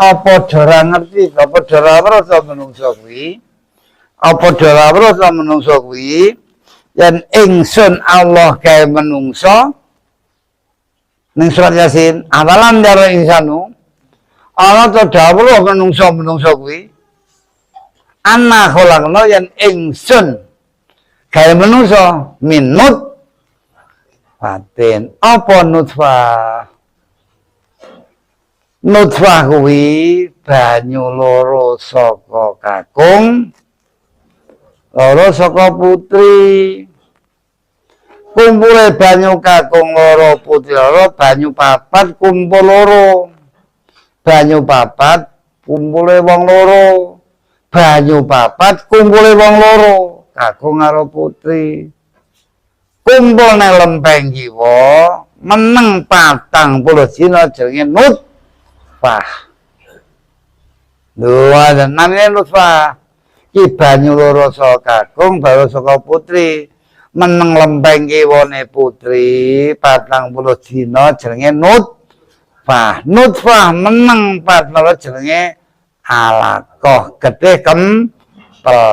Apa ora ngerti, apa ora weruh ta menungso kuwi? Apa ora weruh ta menungso kuwi? Yen ingsun Allah gawe menungso ning surat Yasin, awalam yara insanu ana ta dawuh menungso-menungso kuwi anna khalaqna yen ingsun gawe menungso minut fatin. Apa nutfah? Nutfah kuwi banyu loro saka kakung, loro saka putri. Kumpule banyu kakung loro putri loro, banyu papat kumpul loro. Banyu papat kumpule wong loro. Banyu papat kumpule wong loro, kakung karo putri. Kumpul nang lempeng kiwa, meneng 40 dina jenenge nutfah. Lho, namanya nutfah. Ki banyu loro saka kakung, baru saka putri. Meneng lempeng kiwane putri 40 dina jenenge nutfah. Nutfah meneng 40 jenenge alaqah, getih kempel.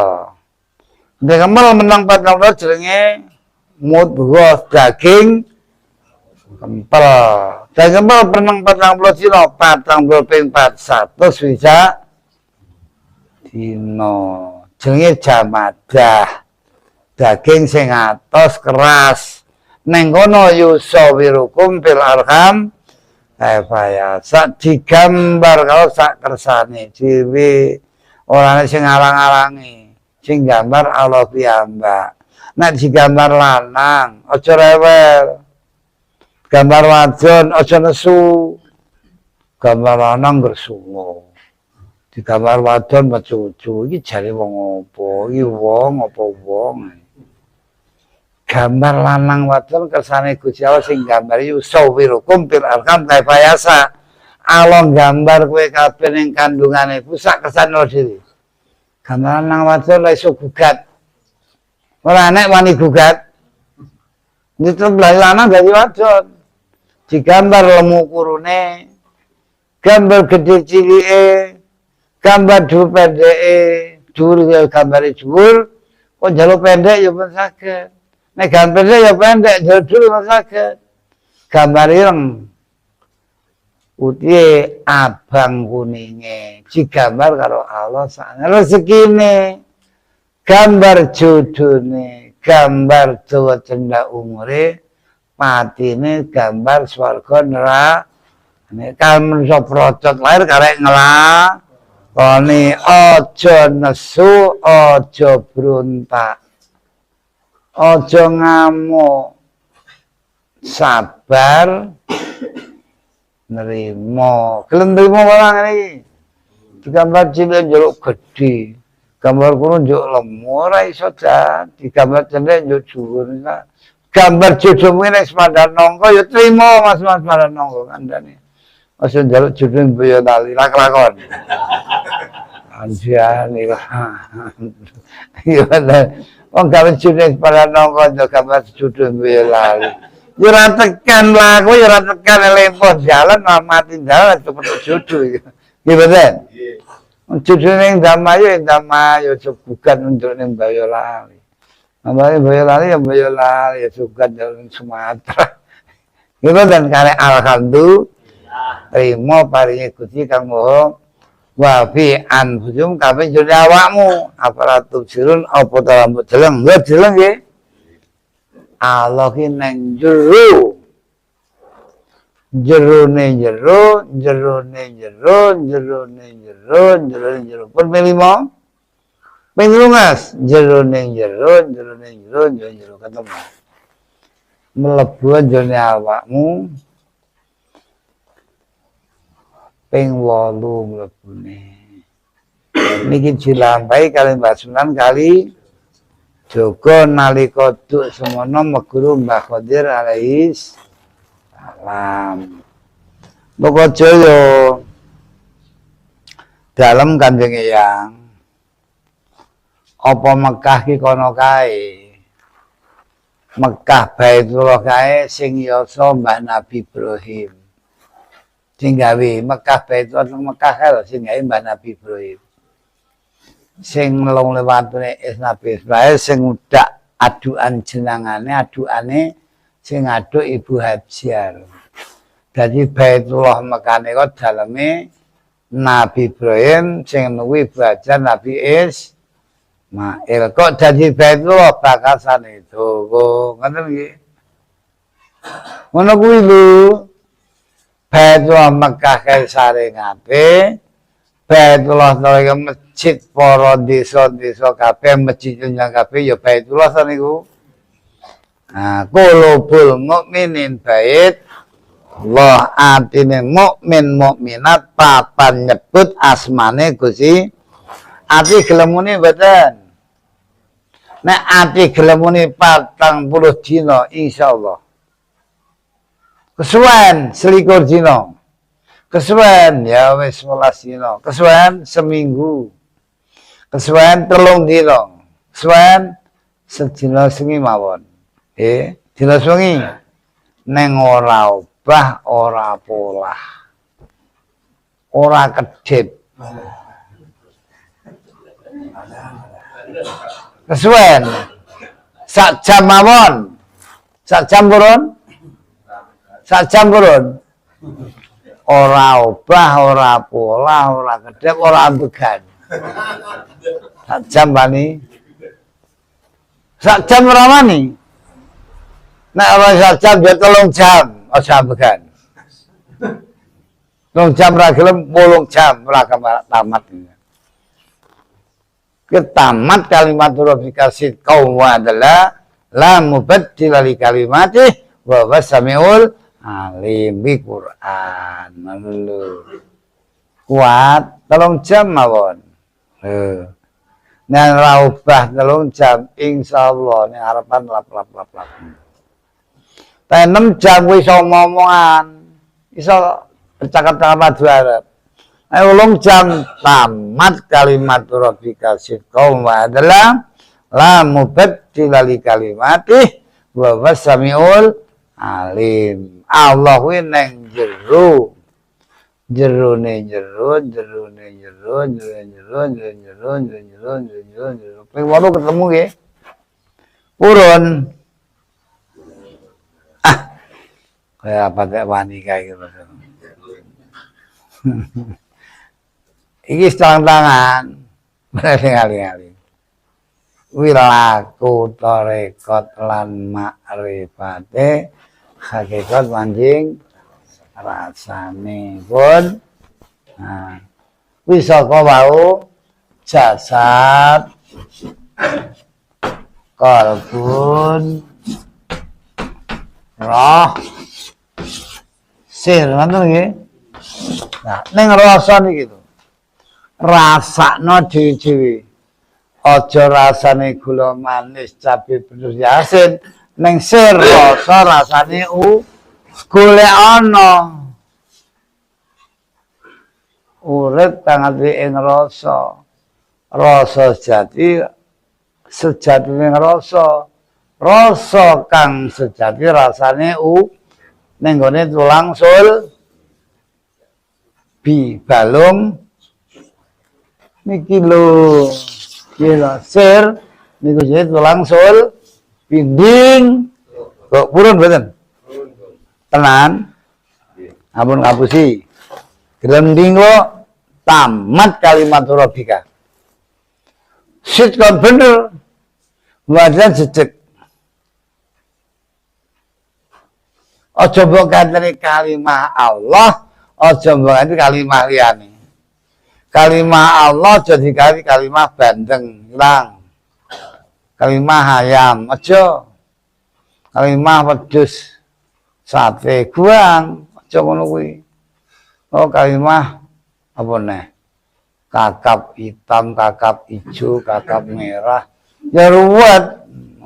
Getih kempel meneng 40 jenenge mudghah, daging kempel. Daging kempel meneng 40 dina, 40 ping 4 100 swidak dina. Jenenge jamadah. Daging sing atos keras. Neng kono yusawirukum fil arham kaifa sak digambar kalau sak kersane dhewe, ora ana sing ngalang-alangi. Sing gambar Allah piyambak. Nek digambar lanang aja rewel. Gambar wadon aja nesu. Gambar lanang gresula. Digambar wadon mecucu. Iki jare wong apa? Iki wong apa wong? Gambar lanang wadon kersane Gusti Allah sing gambar yusawirukum fil arham kaifa yasa. Allah gambar kowe kabeh ning kandungane ibu sak kersane dhewe. Gambar lanang wadon ora iso gugat. Ora nek wani gugat. Nyetel lanang dadi wadon. Digambar lemu kurune, gambar gede cilike, gambar dhuwur pendeke, dhuwur ya gambare dhuwur, kok njaluk pendek ya pun saged. Nek gambar pendek ya pendek, njaluk dhuwur pun saged. Gambar ireng putih abang kuninge digambar karo Allah sakne rezekine, gambar jodone, gambar dawa cendak umure, patine gambar swarga neraka. Nek kan manusa procot lahir karek nglakoni, aja nesu, aja brontak, aja ngamuk, sabar nerimo. Gelem nrimo ora ngene iki? Digambar cilik njaluk gedhe, gambar kono njaluk lemu, ora iso dadi. Gambar cendhek njaluk dhuwur. Gambar jodohmu nek semandan nongko ya trimo, Mas, Mas semandan nongko kandhane. Aja njaluk jodoh Boyolali lak-lakon. Anjane kok. Iya bener. Wong gawe jodoh semandan nongko njaluk gambar jodoh Boyolali. Ya ora tekan lah, kowe ya ora tekan lempoh jalan mati jalan cepet jodoh iki. Nggih mboten? Nggih. Jodoh ning Damayo ya Damayo, bukan untuk ning Boyolali. Namanya Boyolali ya Boyolali, ya juga ning Sumatera. Nggih mboten karek alhamdulillah. Trimo paringe Gusti Kang Maha wa fi anfusum kabeh jroning awakmu afala tubsirun apa ta rambut deleng nggih deleng nggih. Allah ki nang jero jerone jero jerone jero jerone jero jerone jero pun ping 5 ping 13 jerone jero jerone jero jerone jero ketemu mlebu jroning awakmu ping 8 mlebune. Niki dilampahi kali Mbah Sunan kali Jaga nalika duk semono meguru Mbah Khadir alaihi salam. Lokojoyo dalem Kanjeng Eyang. Apa Mekah ki kono kae? Mekah Baitullah kae sing yasa Mbah Nabi Ibrahim. Sing gawe Mekah Baitullah teng Mekah kae lho sing gawe Mbah Nabi Ibrahim. Sing ngelung lewatune Nabi Ismail sing udak adukan jenangane, adukane sing ngaduk Ibu Hajar. Dadi Baitullah Mekah nika daleme Nabi Ibrahim sing nuwi Ibu Hajar Nabi Ismail. Kok dadi Baitullah bakasane dawa ngoten nggih. Ngono kuwi lho. Baitullah Mekah kae saringate, Baitullah nalika masjid para desa-desa kabeh masjid jeneng kabeh ya Baitullah ta niku. Nah, qulubul mukminin bait Allah, atine mukmin mukminat papan nyebut asmane Gusti. Ati gelem muni mboten? Nek ati gelem muni 40 dina insyaallah. Kesuwen 21 dina. Kesuwen ya wis 11 dina. Kesuwen seminggu. Kesuwen 3 dina. Kesuwen sedina sewengi mawon. Dina sewengi. Neng ora obah, ora polah. Ora kedhip. Kesuwen sak jam mawon. Sak jam purun? Sak jam purun? Ora obah, ora polah, ora kedhip, ora ambegan. Sak jam wani. Sak jam ora wani. Nek ora sak jam ya 3 jam aja ambegan. 3 jam ora gelem, 8 jam ora tamat. Ketamat kalimat rabbika sidqan wa adla la mubaddila li kalimatih wa huwa samiul alim. Bi Quran lho. Kuat 3 jam mawon. Lho. Nek ora obah 3 jam insyaallah nek arepan lap lap lap lap. Ta 6 jam kuwi iso ngomongan, iso bercakap-cakap madu Arab. Nek 8 jam tamat kalimat rabbika sidqan wa adla la mubaddila li kalimatih wa huwa samiul alim. Allah kuwi neng jero. Jerone jero, jerone jero, jero jero, jero jero, jero jero, jero jero, jero. Ping 8 ketemu nggih. Purun. Ah. Kaya apa tek wani kae iki. Iki setang tangan. Berarti ngali-ngali. Wilaku tarekat lan makrifate hakikat manjing rasane pun. Nah, kuwi saka wau jasad kalbun roh sir ngoten nggih. Nah, ning rasa niki to. Rasakno dhewe-dhewe. Aja rasane gula manis, cabe pedes asin, ning sir rasa rasane u golek ana. Urip kang ati ing rasa. Rasa sejati sejatine rasa. Rasa kang sejati rasane u ning gone tulang sul bi balung niki lho. Iki lho sir niku jenenge tulang sul pinding. Kok purun mboten? Tenan. Ampun ngapusi. Glending kok tamat kalimat rabbika. Sit kon bener. Wajan jejeg. Aja mbok kanteni kalimah Allah, aja mbok kanteni kalimah liyane. Kalimah Allah aja dikali kalimah bandeng ilang. Kalimah ayam aja. Kalimah wedhus sate guang aja ngono kuwi. Oh kalimah apa neh? Kakap hitam, kakap ijo, kakap merah, Ya ruwet.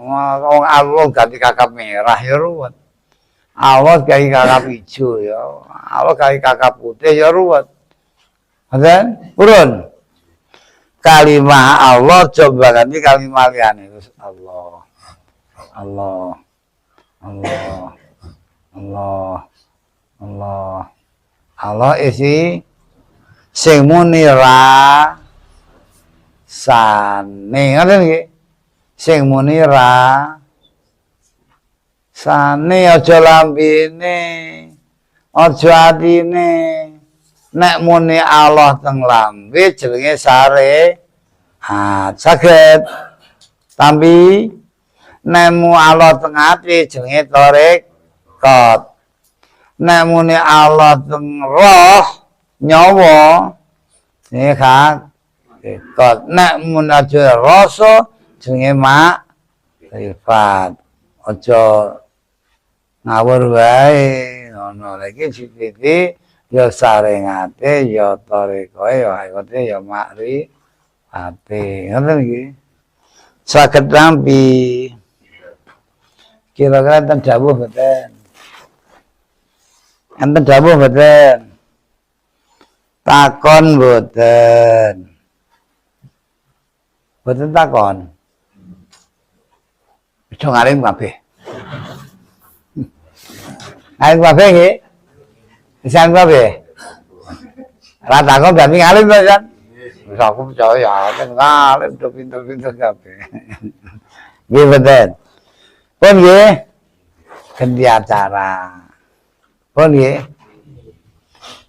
Wong Allah ganti kakap merah ya ruwet. Allah ganti kakap ijo ya. Allah ganti kakap putih ya ruwet. Ngoten? Purun. Kalimah Allah coba ganti kalimah liyane terus Allah. Allah. Allah. Allah. Allah. Allah isi sing muni ra sane ngoten nggih. Sing muni ra sane aja lambene, aja atine. Nek muni Allah teng lambe jenenge sare. Ah, saged. Tampi nek mu Allah teng ati jenenge tarekat. Nek muni Allah teng roh nyawa jenenge hakikat. Nek muni aja rasa jenenge makrifat. Aja ngawur wae ngono. Lha iki sithik ya sarengate ya tarekoe ya hakikate ya makrifate. Ngoten iki. Saged tampi. Kira-kira enten dawuh mboten? Enten dawuh mboten? Takon mboten? Mboten takon. Aja ngalim kabeh. Ngalim kabeh nggih. Bisa kabeh. Ra takon berarti ngalim to, Jan? Wis aku percaya ya, ngalim do pinter-pinter kabeh. Nggih mboten. Pun nggih. Ganti acara. Pun nggih.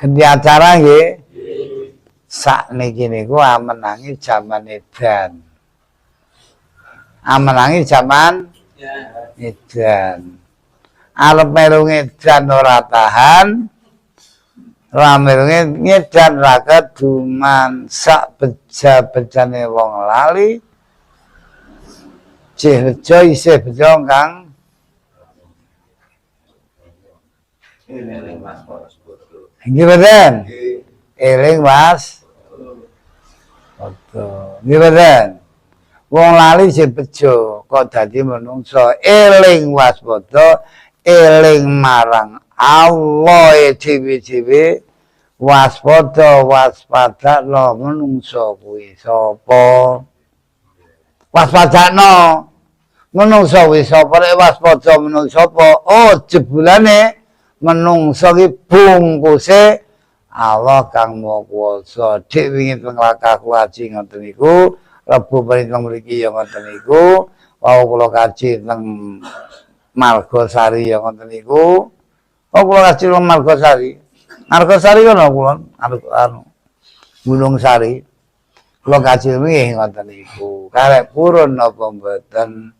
Ganti acara nggih. Sakniki niku amenangi jaman edan. Amenangi jaman edan. Arep melu ngedan ora tahan. Ora melu ngedan ra keduman. Sak beja-bejane wong lali. Jih bejo isih bejo kang nggih mboten? Eling Mas. Padha. Nggih mboten? Wong lali isih bejo kok dadi menungso eling waspada, eling marang Allah dhewe-dhewe, waspada waspadakno menungso kuwi sapa? Waspadakno menungso kuwi sapa? Nek waspada menungso apa? Oh, jebulane menungso ki bungkuse Allah kang Maha Kuwasa. Dik wingi teng lakah kaji ngoten niku, Rebo perintah mriki ya ngoten niku, wau kula kaji teng Margosari ya ngoten niku. Oh, kula kaji teng Margosari. Margosari kono kula anu Gunung Sari. Kula kaji nggih ngoten niku. Karek purun napa mboten?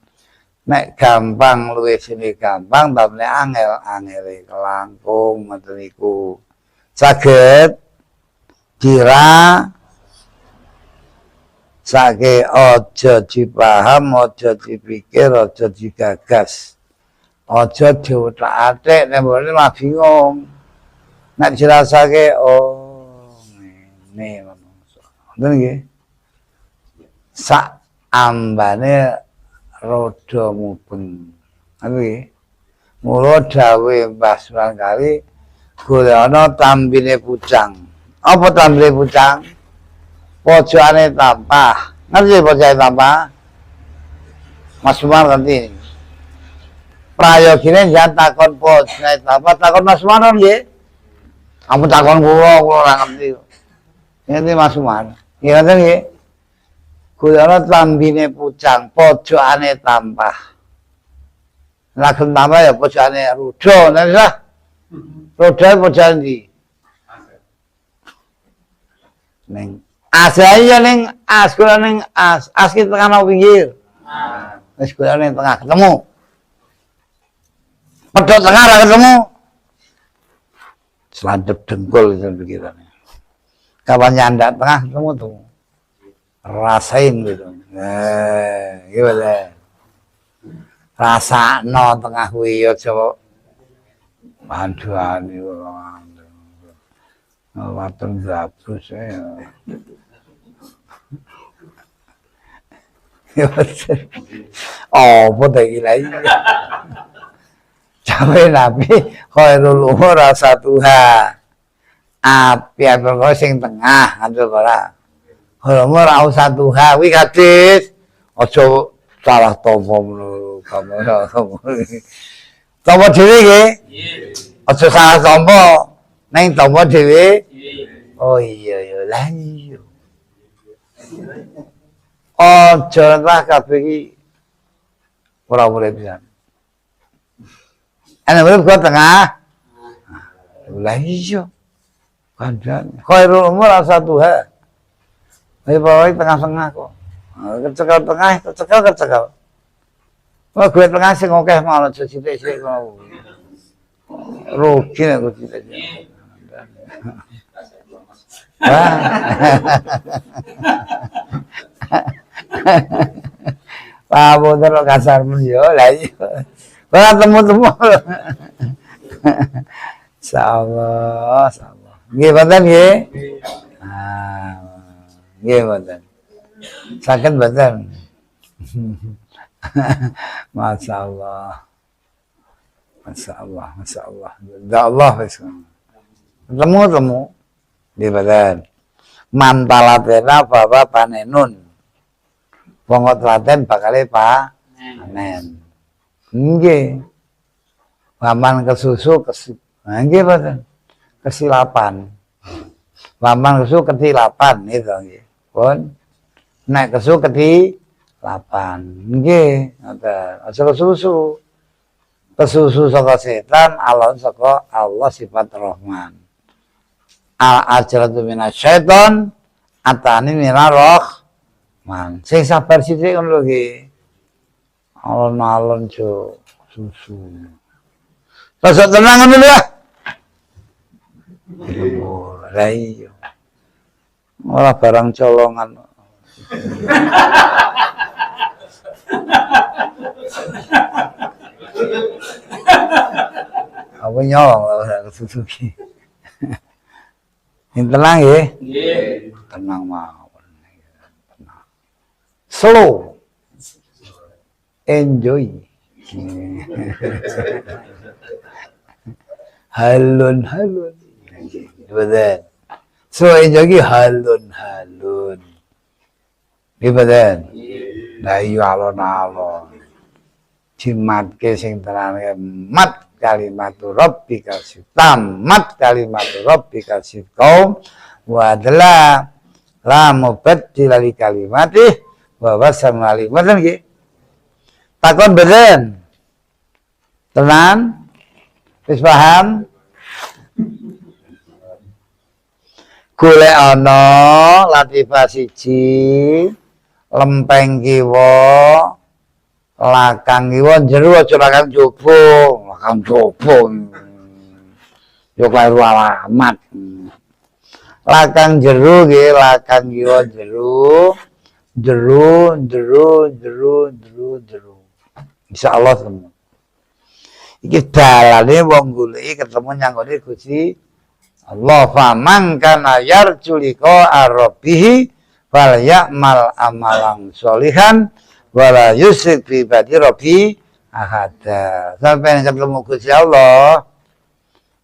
Nek gampang luwih sini gampang, tapi nek angel angele kelangkung ngoten niku. Saged dira sake aja dipaham, aja dipikir, aja digagas, aja diothak-athik, nek mboten malah bingung. Nek dirasake oh ngene menungso. Ngoten nggih. Sak ambane roda mubeng. Ngoten nggih. Mula dawuhe Mbah Sunan Kali golekana tambine pucang. Apa tambine pucang? Pojokane tampah. Ngerti pojokane tampah? Mas Umar ngerti. Prayogine jangan takon pojokane tampah, takon Mas Umar nggih. Ampun takon kula, kula ora ngerti. Ngerti Mas Umar. Nggih ngoten nggih. Golekana tambine pucang, pojokane tampah. Lagem tampah ya pojokane ruda, ngoten lah. Roda pojokane ndi? Ning as ya ning as, kula ning as, as ki tengah nang pinggir. Wis kula ning tengah ketemu. Pedhot tengah ra ketemu. Selandep dengkul itu pikirannya. Kapan nyandak tengah ketemu tuh. Rasain gitu. Gimana? Rasakno tengah kuwi aja panduane waton zabrus ya. Oh, apa ta iki lha iki? Jawe Nabi khairul umur awsatuha. Api apa sing tengah ngono ora. Khairul umur awsatuha kuwi hadis. Aja salah tampa ngono kamu. Tampa dhewe nggih. Aja salah tampa. Ning tampa dhewe. Oh iya ya, lah iya. Aja lah kabeh iki ora urip pisan. Ana urip kok tengah. Lah iya. Kandhane khairul umur awsatuha. Ayo pokoke tengah-tengah kok. Kecekel tengah, kecekel. Wah, gue tengah sing akeh malah aja sithik-sithik ngono. Rugi nek sithik-sithik. Wah. Pak Boten kok kasar men yo, lah iya. Ora temu-temu. Insyaallah, insyaallah. Nggih mboten nggih? Ah, nggih mboten. Saged mboten? Masya Allah. Masya Allah, Masya Allah. Ya Allah wis. Temu-temu nggih mboten. Mantalatena bawa panenun. Wong telaten bakale panen. Nggih. Waman kesusu nggih mboten. Kesilapan. Waman kesusu ketilapan itu nggih. Pun nek kesu ketilapan. Nggih, ngoten. Aja kesusu. Kesusu saka setan, Allah saka Allah sifat Rahman. Al ajratu minasyaiton atani minar rahman. Sing sabar sithik ngono lho nggih. Alon-alon jo susu. Rasa tenang ngono lho. Lah iya. Ora barang colongan. Apa nyolong ora kesusu ki. Yang tenang nggih? Nggih. Tenang mawon. Tenang. Slow. Enjoy. Halun-halun. Betul. So enjoy ki halun-halun. Nggih betul. Lah iya alon-alon. Jimatke sing terane mat kalimatu rabbika tamat kalimatu rabbika sidqaum wa adla la mubaddila li kalimati wa wasama ali. Mboten nggih. Takon mboten? Tenan? Wis paham? Golek ana latifah siji lempeng kiwa lakang kiwa jero aja lakang jaba, lakang jaba. Yo kleru alamat. Lakang jero nggih, lakang kiwa jero, jero, jero, jero, jero, jero. Insyaallah temu. Iki dalane wong goleki ketemu nyanggone Gusti Allah. Faman kana yarju liqa rabbih fal ya'mal amalan sholihan wala yusrik bi ibadi rabbi ahada. Sampai ketemu Gusti Allah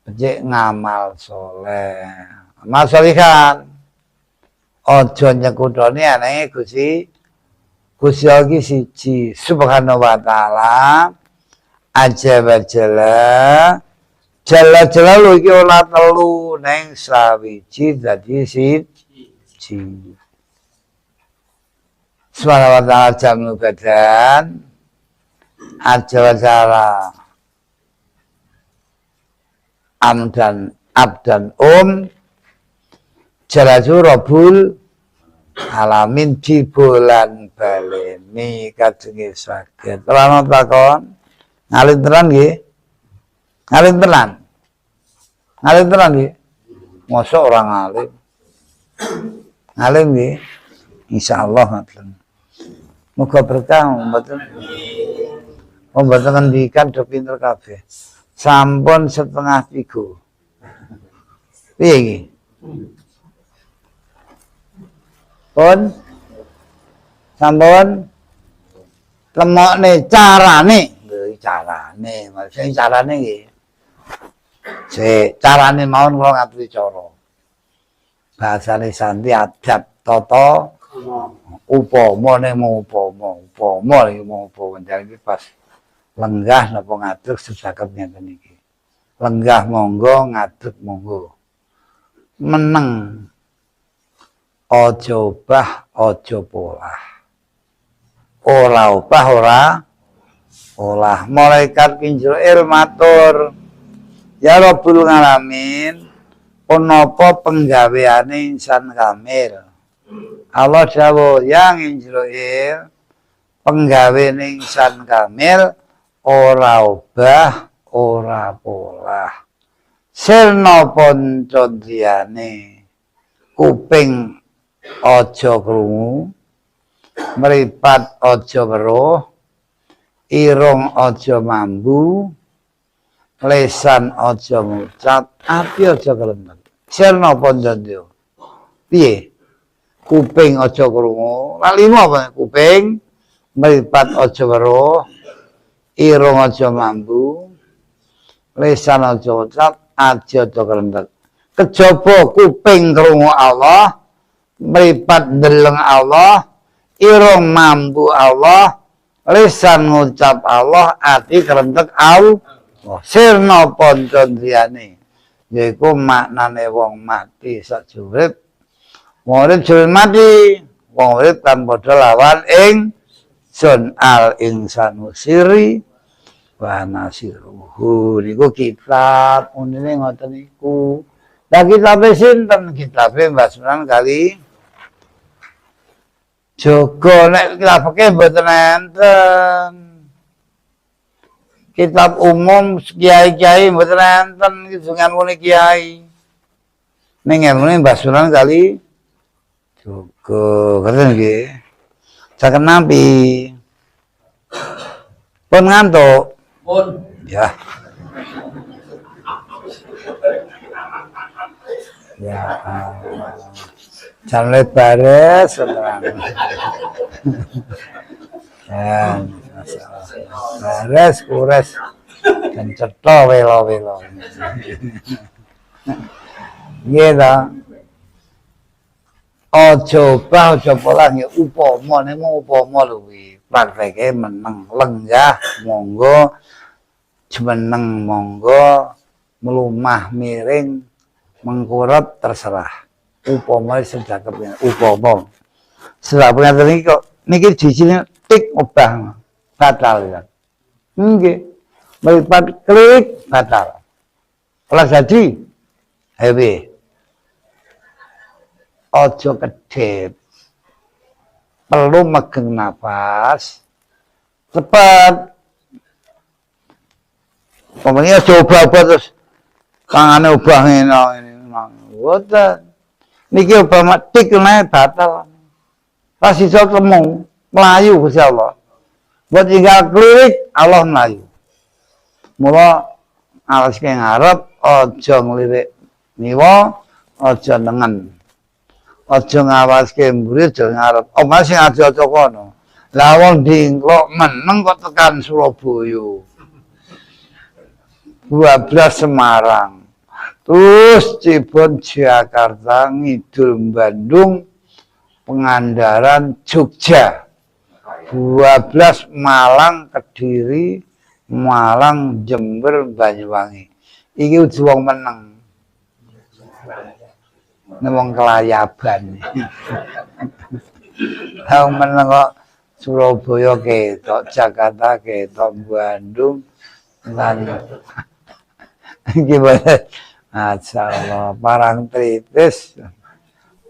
becik ngamal soleh, amal sholihan. Aja nyekutone anake Gusti. Gusti Allah iki siji, subhanahu wa ta'ala. Aja wajala jala jala lho iki ora telu neng sawiji dadi siji. Subhanahu wa ta'ala jamu badan aja wajala am dan ab dan um jalaju robul alamin di bulan baleni kajenge saged. Ora takon ngalim tenan nggih? Ngalim tenan? Ngalim tenan nggih? Mosok ora ngalim. Ngalim nggih? Insyaallah ngoten. Muga berkah mboten. Wong mboten ngendikan do pinter kabeh. Sampun 2:30. Piye iki? Pun? Sampun? Lemokne carane, lho carane, maksudnya carane nggih. Sik, carane mawon kula ngaturi cara. Bahasane santri adab tata upama ning upama, upama iki mau upama iki pas lenggah napa ngadeg sejaket ngeten iki. Lenggah monggo, ngadeg monggo. Meneng. Aja obah, aja polah. Ora obah, ora olah. Malaikat Izrail matur, "Ya Rabbul Alamin, punapa penggaweane insan kamil?" Allah dawuh, "Yang Izrail, penggawene insan kamil ora obah, ora polah. Sirna pancandriyane, kuping aja krungu, mripat aja weruh, irung aja mambu, lesan aja ngucap, ati aja kelentet. Sirna pancandriya." Piye? Kuping aja krungu, lha lima apa? Kuping, mripat aja weruh, irung aja mambu, lesan aja ngucap, ati aja kelentet. Kejaba kuping krungu Allah, mripat ndeleng Allah, irung mambu Allah, lisan ngucap Allah, ati kerentek Allah. Sirna pancandriyane yaiku maknane wong mati sak urip. Wong urip jroning mati, wong urip kan padha lawan ing sun al insanu siri wa nasiruhu. Niku kitab unine ngoten niku. Lah kitabe sinten? Kitabe Mbah Sunan Kali Jogo. Nek kitab fikih mboten enten. Kitab umum kiai-kiai mboten enten iki ngelmune kiai. Ning ngelmune Mbah Sunan Kali Jogo, ngerti nggih? Saged nampi. Pun ngantuk. Pun. Ya. Ya. Jangan bares tenang. Ya, bares kures dan cetha welo-welo. Nggih ta. Aja obah, aja polah nggih upama nek upama lho kuwi. Prakteke meneng, lenggah monggo, jumeneng monggo, melumah miring, mengkurep terserah. Upama sedakep upama. Sedakep ngeten iki kok niki dijine tik obah batal ya. Nggih. Mripat klik batal. Ora jadi. Ayo piye? Aja kedhep. Perlu megeng nafas. Cepet. Pokoknya aja obah-obah terus tangane obah ngene ngene. Mboten. Niki obah tik nae batal. Pas iso temu, mlayu Gusti Allah. Buat tinggal klirik Allah mlayu. Mula alas ke ngarep aja nglirik niwa, aja nengen. Aja ngawaske mburi, aja ngarep. Omah sing aja-aja kono. Lah wong dingklok meneng kok tekan Surabaya. 12 Semarang. Terus Cirebon, Jakarta, ngidul Bandung, Pangandaran, Jogja. 12 Malang, Kediri, Malang, Jember, Banyuwangi. Iki udu wong meneng. Nek wong kelayaban. Wong meneng kok Surabaya ketok, Jakarta ketok, Bandung lan gimana? Masyaallah, Parangtritis,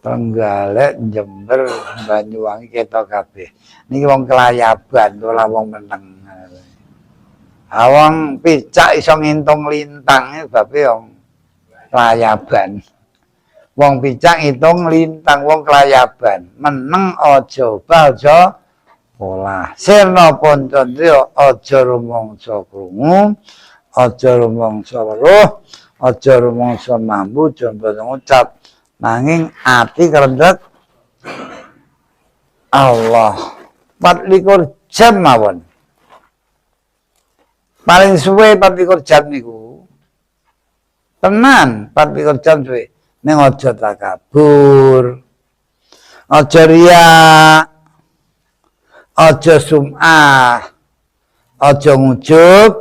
Trenggalek, Jember, Banyuwangi ketok kabeh. Niki wong kelayaban ora wong meneng. Wong picak iso ngintung lintang babe wong kelayaban. Wong picak ngitung lintang wong kelayaban. Meneng aja obah aja polah. Sirna pancandriya aja rumangsa krungu, aja rumangsa weruh, aja rumangsa mambu, aja ngucap, nanging ati kerendhet Allah. 24 jam mawon. Paling suwe 24 jam niku. Tenan 24 jam suwe. Ning aja takabur. Aja riya. Aja sum'ah. Aja ngujub.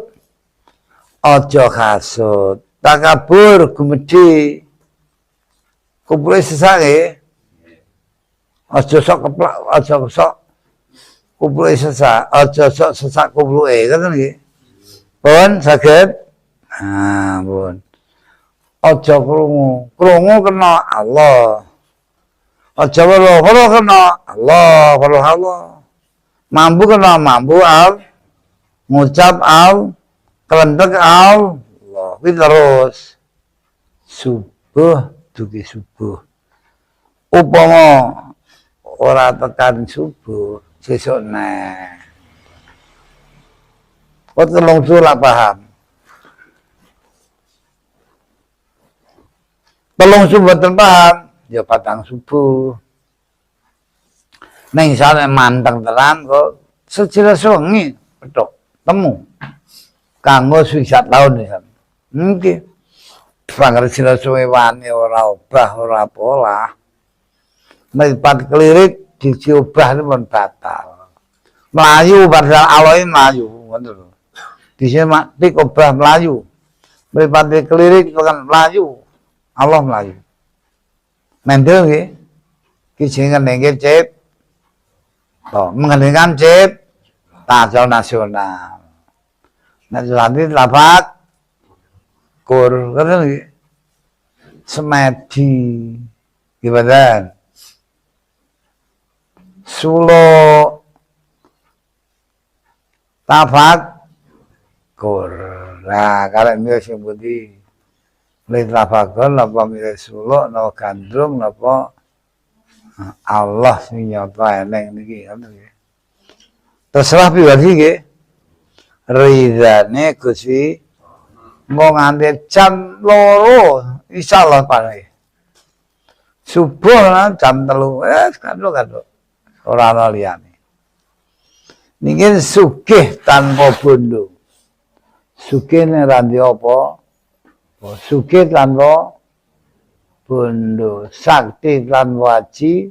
Aja hasud. Takabur gumedhe. Kumpule sesak nggih. Aja sok keplak, aja sok kumpule sesak, aja sok sesak kumpluke, ngoten nggih. Pun saged? Ah, pun. Aja krungu, krungu kena Allah. Aja weruh, weruh kena Allah, weruh Allah. Mambu kena mambu al, ngucap al, kelentek al, Allah. Kuwi terus subuh dugi subuh. Upama ora tekan subuh, sesuk neh. Kok telung subuh lah paham. Telung subuh mboten paham, ya patang subuh. Ning sale manteng tenan kok secila suwengi petuk temu. Kanggo swidak taun pisan. Nggih. Pangger sila suwe wani ora obah ora polah. Mripat klirik diji obah pun batal. Melayu padahal aloe melayu ngoten lho. Dhisik tik obah melayu. Mripat klirik tekan melayu. Allah melayu. Mendel nggih. Ki jenenge nengke cip. Oh, mengendalikan cip tajal nasional. Nek nanti lapat kur ngoten nggih. Semedi. Gimana? Sulo tafakur. Nah, karek milih sing pundi? Milih tafakur napa milih suluk napa gandrung napa Allah sing nyata eneng niki ngoten nggih. Terserah pribadi nggih. Ridane Gusti engko nganti jam 2 insyaallah paling. Subuh jam 3 kandho-kandho. Ora ana liyane. Niki sugih tanpa bondo. Sugih ning ra ndi apa? Sugih tanpa bondo, sakti tanpa aji,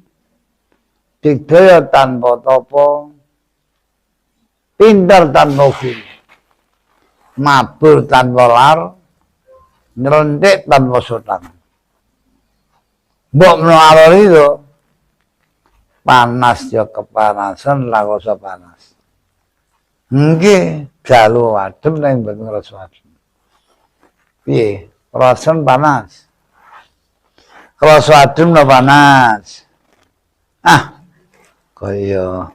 digdaya tanpa tapa, pinter tanpa guru, mabur tanpa lar, nylentik tanpa sotang. Mbok menawa alor itu panas ya kepanasan, lakosa panas. Nggih, jalu adem ning mboten ngrasa adem. Piye? Rasen panas. Krasa adem no panas. Ah. Kaya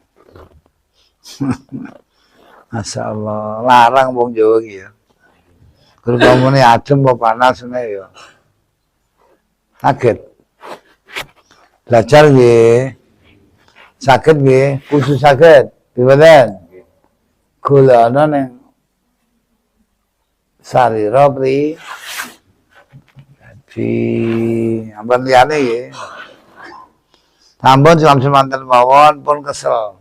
Masya Allah, larang wong Jawa iki ya. Gerupamane adem apa panas ngene ya. Kaget. Belajar nggih. Saged nggih, khusus saged. Pripun? Golekana ning sarira pri di ampun liyane nggih. Sampun jam semanten mawon pun kesel.